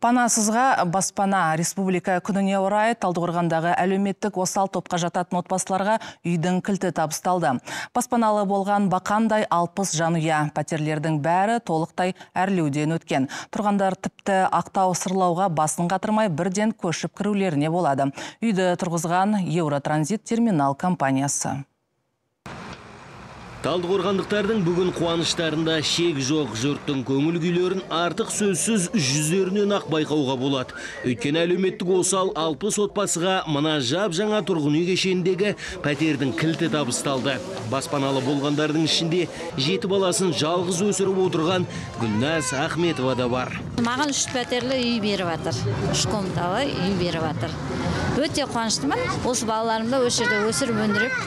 Панасызға баспана республика күніне орай Талдықорғандағы әлеуметтік осал топқа жататын отбасыларға үйдің кілті табысталды. Баспаналы болған бақандай 60 жанұя. Пәтерлердің бәрі толықтай әрлеуден өткен. Тұрғандар тіпті ақтау сырлауға басын қатырмай бірден көшіп кірулеріне болады. Үйді тұрғызған Еуротранзит терминал компаниясы. Талдықорғандықтардың бүгін қуаныштарында шек жоқ, жұрттың көңіл күйлерін артық сөзсіз жүздерінен ақ байқауға болады. Өйткені әлеуметтік осал 60 отбасыға мына жап-жаңа тұрғын үй кешеніндегі пәтердің кілті табысталды. Баспаналы болғандардың ішінде 7 баласын жалғыз өсіріп отырған Гүлназ Ахметова да бар. Маған 3 пәтерлі үй беріп жатыр. 3 комнаталы үй беріп жатыр. Өте қуаныштымын. Осы балаларымды осы жерде өсіріп өндіріп,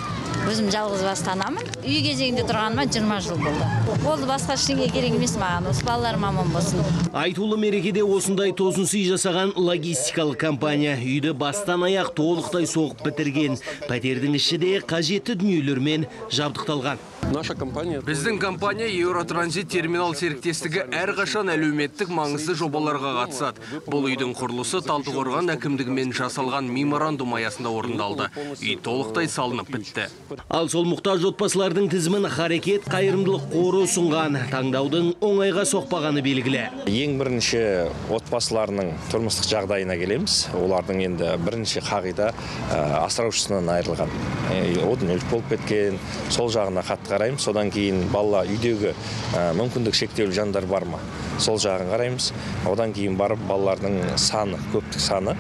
өзім жалғыз басты анамын. Үй кезегінде тұрғаныма 20 жыл болды. Болды, басқа ештеңе керек емес маған. Осы балаларым аман болсын. Айтулы мерекеде осындай тосын сый жасаған логистикалық компания үйді бастан аяқ толықтай соғып бітірген. Пәтердің іші де қажетті дүниелермен жабдықталған. Наша компания. Біздің компания Еуротранзит терминал серіктестігі әрқашан әлеуметтік маңызды жобаларға қатысады. Бұл үйдің құрылысы Талдықорған әкімдігімен жасалған меморандум аясында орындалды. Үй толықтай салынып бітті. Ал сол мұқтаж отбасылардың тізімін Харекет қайырымдылық қоры ұсынған. Таңдаудың оңайға соқпағаны белгілі. Ең бірінші отбасыларының тұрмыстық жағдайына келеміз. Олардың енді бірінші қағида асыраушысынан айырылған. Одан өліп болып кеткен, сол жағына қатты қараймыз. Содан кейін бала үйдегі мүмкіндік шектеулі жандар бар ма, сол жағын қараймыз. Одан кейін барып балалардың саны, көптік саны,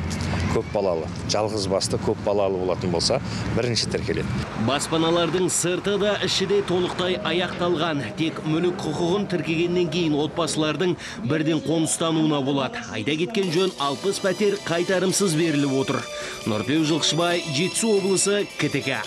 көп балалы, жалғыз басты көп балалы болатын болса, бірінші тіркеледі. Баспаналардың сырты да іші де толықтай аяқталған. Тек мүлік құқығын тіркегеннен кейін отбасылардың бірден қоныстануына болады. Айта кеткен жөн, 60 пәтер қайтарымсыз беріліп отыр. Нұртөре Жылқышыбай, Жетісу облысы, КТК.